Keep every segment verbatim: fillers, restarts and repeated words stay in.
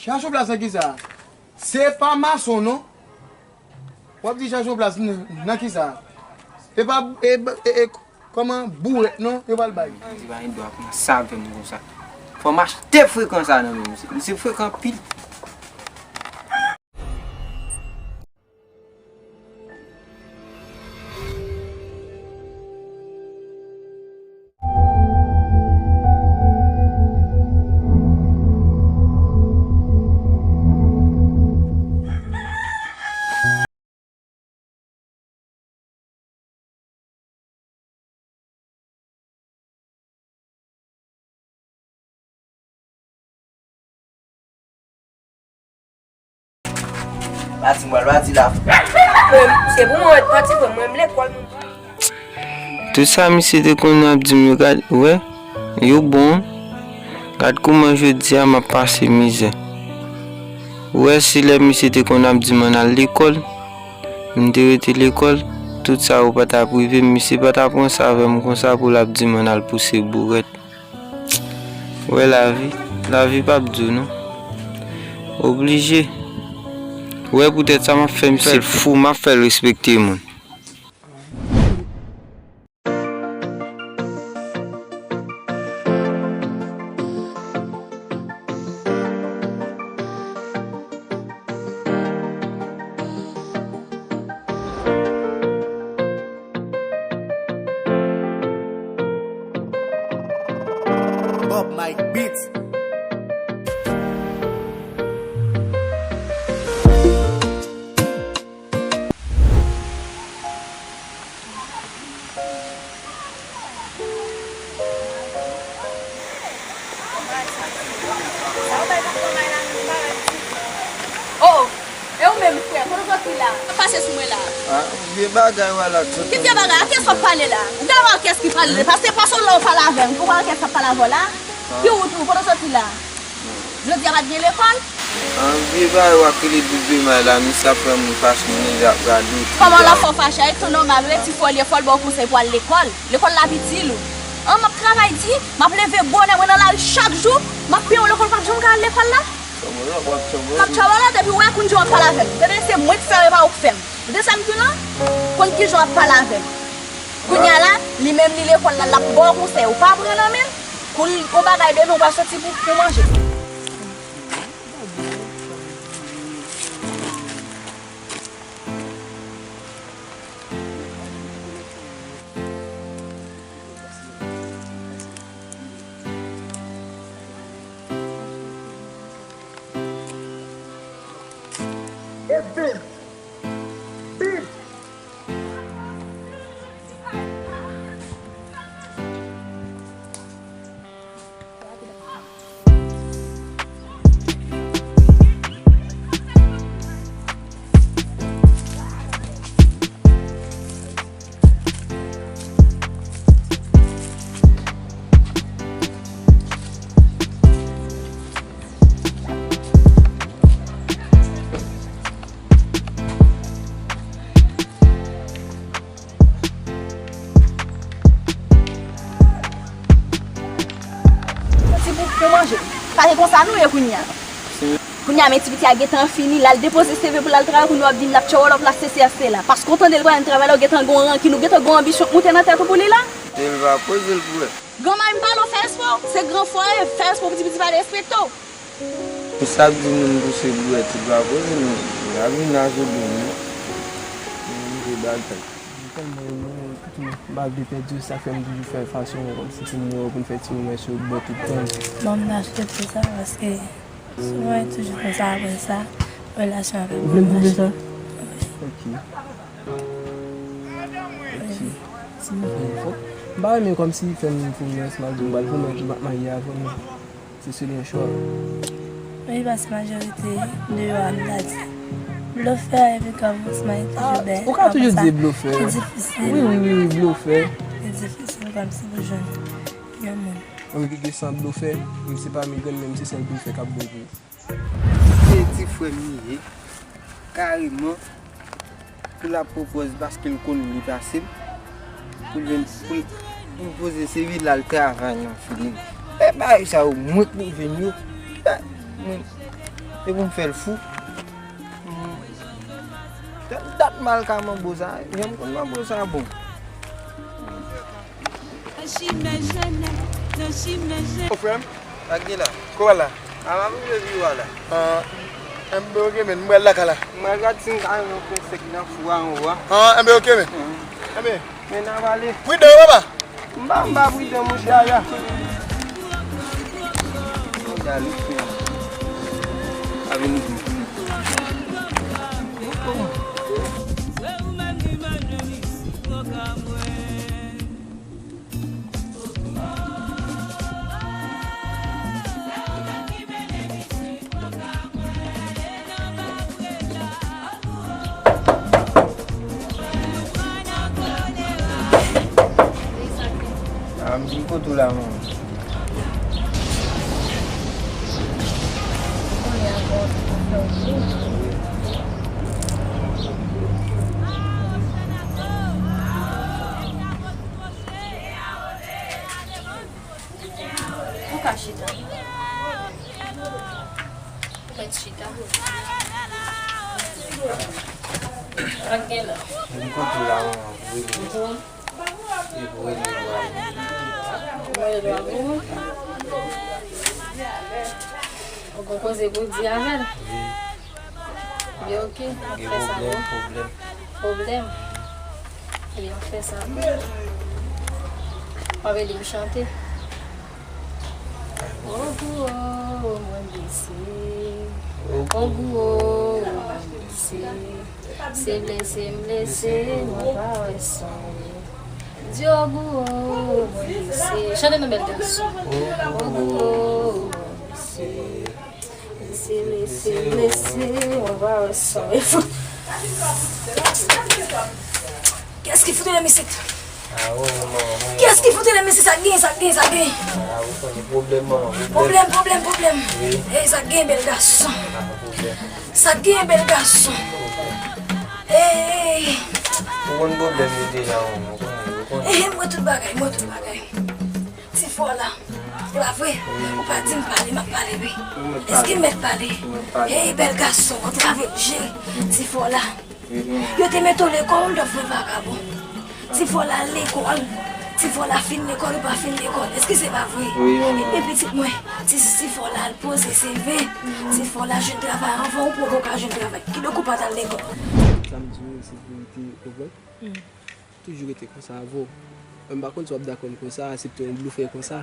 Chache yon plas nan kisa? Se pa mason non. W ap di chache yon plas nan, nan kisa? E pa e, e, e, kòman bourèt non yo pral bay. Bandi pa gen dwa pran sa avè m konsa. Fò m achte frekan sa nan men misye. Misye frekan anpil. Pati m pral pati la. Se pou mwen ret pati, mwen menm lekòl mwen. Tout sa misye te konn ap di m yo, gad, wè, yo bon. Gad kouman jodi a m ap pase mizè. Ou wè, si lè misye te konn ap di m ann al lekòl, m te rete lekòl, tout sa yo pa t ap rive m. Misye pa t ap pran sa avè m konsa pou l ap di m ann al pouse bourèt. Ou wè lavi, lavi p ap di w non. Oblije. Ou wè poutèt sa m ap fè misye fou, m ap fè l respekte moun. Bob Mike Beats. Oh, e ou menm, frè, kote w soti la? Pase sou mwen la. Ah, vye bagay w a la. Ki vye bagay? A kiyès w ap pale la? Ou genlè pa wè kiyès ki pale. Pase, pase w la, w pale avè m. Ou pa wè kiyès k ap pale avè w la? Ki wout ou? Kote w soti la? Jodi a pa t gen lekòl? An vye bagay w ap rele doub de may la, misye ap fè moun fache, moun ap gade w. Kòman l ap fè w fache? Ay, tou nòmal, ou rete fò li, fò l ba w konsèy pou al lekòl. Lekòl la ap itil ou. An, m ap travay di, m ap leve bonè, mwen nan lari chak jou, m ap peye yon lekòl, w p ap janm ka al lekòl la? M ap tchòbò la, depi w wè kounye a w ap pale avè m. Tande, se mwen k fè w, e pa ou k fè m. Ou tande sa m di w lan? Konn kijan w ap pale avè m. Kounye a la, li menm li lekòl la, l ap ba w konsèy, ou pa pran nan men l. Kou l, yon bagay demen, ou pral soti pou, pou manje. Ti bout pou manje. Pa gen konsa nou ye kounye a. Kounye a, men ti piti a gentan fini, l al depoze C V pou l al travay, kounye a w ap di m l ap tchòwòlòp la, sesi a sela. Paske w tande l pral travay la, w gentan gen yon rankin, ou gentan gen yon anbisyon k moute nan tèt ou pou li la. E l va poze l pou wè. Granmay m pale w fè espò, se gran frè w ye, fè espò pou ti piti pa derespekte w. Ou sa ap di moun pou se bourèt, tout va poze nou. Lavi n a zo dlo wi. Manje bagay. M tèlman renmen w, tout moun, m pa vle pèdi w, sa fè m toujou fè fason kòmsi si m wè w pou n fè ti moman sou bò tout tan. Bon, m ta swete sa paske souvan e toujou konsa apre sa, relasyon avè m. Ou vle m pwouve sa? Wi. Ok. Ok. Si m fè fòk. M pa renmen kòmsi fè m pwomès, m al di w m pral pwomèt ou m ap marye avè w, non. Se sèl yon chwa. Wi, paske majorite deyò a m ta di blofè, epi kòm Ousmane toujou bèl. Ou ka toujou di blofè. Li difisil. Wi, wi, wi, wi, blofè. Li difisil kòmsi pou jwenn yon moun. Mwen ki gen san blofè, m se pa migrèn, men m se sèl blofè k ap bon pou ou. Se ti frè m li ye, kareman, pou l ap pwopòze paske l konnen li pase m, pou l vin, pou l, pou l poze se vi l al travay nan fini. E bagay sa yo, mwen k pwouve m yo. E, mwen, E pou m fè l fou. Hmm. Tèl dat m al ka manbo sa, jan m konn manbo sa bon. Ô, frè m. Sa k gen la? Kòman la? A, m ap rive pi wa la. Ah, M B, ok, men, m pral lakay la. M pral gad si m ka jwenn yon prensè ki nan fou a anwo a. Ah, M B, ok, men. Hmm. Enben. Men n ap ale. Pridan, papa. M pa, m pa pridan, monchè, aya. Gade, frè. A vin di. Ah, m vin kote w la, manman. Ou ka chita. Ou mèt chita. Sa k gen la? Vin kote w la, manman, pou rele. Ou bon? E pou rele w la. Ou rele w la, bon? Ou gon koze pou w di avè l? Wi. Li oke, n ap fè sa bon. Pwoblèm, pwoblèm. Pwoblèm? Ebyen, n ap fè sa bon. W ap ede m chante. Ogou o, mwen blese. Ogou o, mwen blese. Se blese m blese, mwen pa wè san. Di ogou o, mwen blese. Chante non, bèl gason. Ogou o, mwen blese. Blese, blese, blese, mwen pa wè san. Kiyès ki fout rele m isit? Kiyès ki fout rele m isit? Sa k gen, sa k gen, sa k gen? Pwoblèm, pwoblèm, pwoblèm. Ey, sa k gen, bèl gason? Sa k gen, bèl gason? Ey. Ou konn pwoblèm yo deja, ou konnen, ou konnen. Ey, mwen tout bagay, mwen tout bagay. Ti fò la. Se pa vre? Ou pa di m pale, m ap pale, wi. Èske m mèt pale? Hey, bèl gason, antrave je. Ti fò la. Yo te mete w lekòl, dòf mwen vagabon. Ti fò la al lekòl. Ti fò la fin lekòl, ou pa fin lekòl. Èske se pa vre? Epi pitit mwen, ti, ti fò la al poze se ven. Ti fò la jwenn travay anvan ou poko ka jwenn travay. Kidonk ou pa t al lekòl. Sa m di w, se verite, ou konprann? Toujou rete konsa avè w. Mwen m pa konn si w ap dakò m konsa, aksepte yon blofè konsa.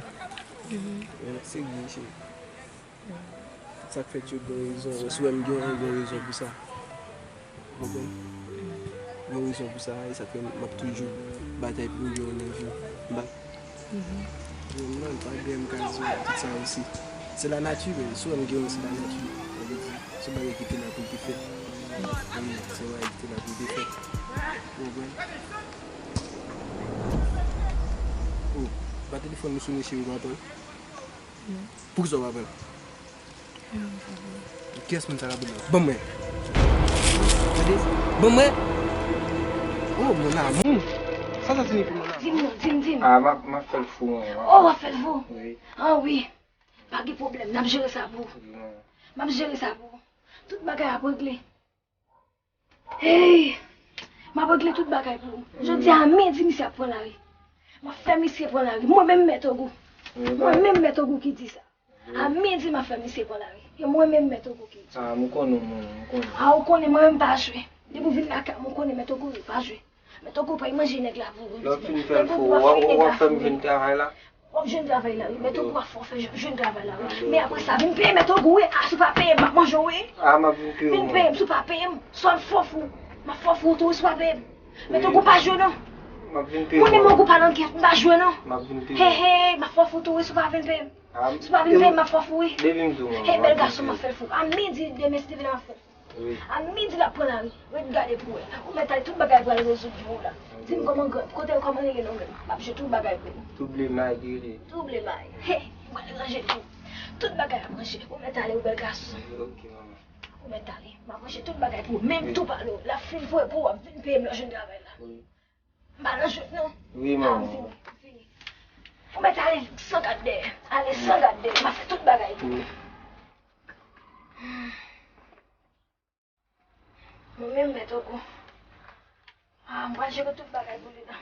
Men se vre, cheri. Tout sa k fèt yo gen rezon. Si w wè m gen yon, gen rezon pou sa. Ou konprann? Gen rezon pou sa, e sa k fè m ap toujou batay pou m gen yon nan vi m. M pa Non, non, pa gen m ka di w tout sa osi. Se lanati, men si w wè m gen yon, se lanati. Sa vle di, se yon bagay ki te la pou l te fèt. Wi, se yon bagay ki te la pou l te fèt. Ou konprann? Oh, pa telefòn ou sone, cheri, ou pa pran l? Non. Poukisa ou pa pran l? Kiyès moun sa k ap rele la? Ban mwen. Tande? Ban mwen. Oh, mon amour. Sa sa siyifi, mon amour? Di m non, di m, di m. Ah, m ap, m ap fè l fou, mwen. Oh, w ap fè l fou? Wi. Ah, wi. Pa gen pwoblèm, n ap jere sa pou ou. Wi, mwen. M ap jere sa pou ou. Tout bagay ap regle. Hey! M ap regle tout bagay pou ou. Jodi a midi misye ap pran lari. M ap fè misye pran lari. Mwen menm Mèt Ogou. Mwen menm Mèt Ogou ki di sa. A midi m ap fè misye pran lari. E mwen menm Mèt Ogou ki di. Ah, m konnen w, mwen, m konnen. Ah, ou konnen mwen menm m pa jwe. Depi w vin lakay mwen, ou konnen Mèt Ogou pa jwe. Mèt Ogou pral manje nèg la pou ou. Lè w fin fè l fou, w ap, w ap fè m vin travay la? W ap jwenn travay la, wi. Mèt Ogou ap fè w fè jwenn travay la, wi. Men apre sa, vin peye Mèt Ogou, wi. A, si w pa peye m, m ap manje w, wi. A, m ap vin peye w. Vin peye m, si w pa peye m, swa m fè w fou. M ap fè w fou tou, wi, si w pa peye m. Mèt Ogou pa jwe, non. M ap vin peye w. Mwen menm Ogou pa nan gèt, m pa jwe, non. M ap vin peye w. He, he, m ap fè w fou tou, wi, si w pa vin peye m. Si w pa vin peye m, m ap fè w fou, wi. Depi m di w, mwen, m ap vin peye w. He, bèl gason, m ap fè l fou. A midi, demen, si Dye vle, m ap fè l fou. Wi. A midi l ap pran lari. Ret gade pou wè. Ou mèt ale, tout bagay pral rezoud pou ou la. Di m kòman gran, kote, kòman li ye non, menm? M ap jwe tout bagay pou ou. Tou ble may li rele. Tou ble may. He, m pral ranje tou. Tout bagay ap ranje. Ou mèt ale, ou bèl gason. Ok, manman. Ou mèt ale. M ap ranje tout bagay pou ou. Menm tou pale w. L ap fin voye pou ou, w ap vin peye m lè w jwenn travay la. Wi. M pa nan jwèt non. Wi, manman. Ah, m fini, m fini. Ou mèt ale san gad dèyè. Ale san gad dèyè. M ap fè tout bagay pou ou. Wi. Mwen menm mèt Ogo. Ah, m pral jere tout bagay pou li la.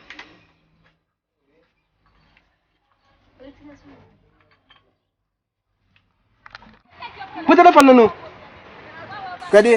Pran telefòn nan non. Gade.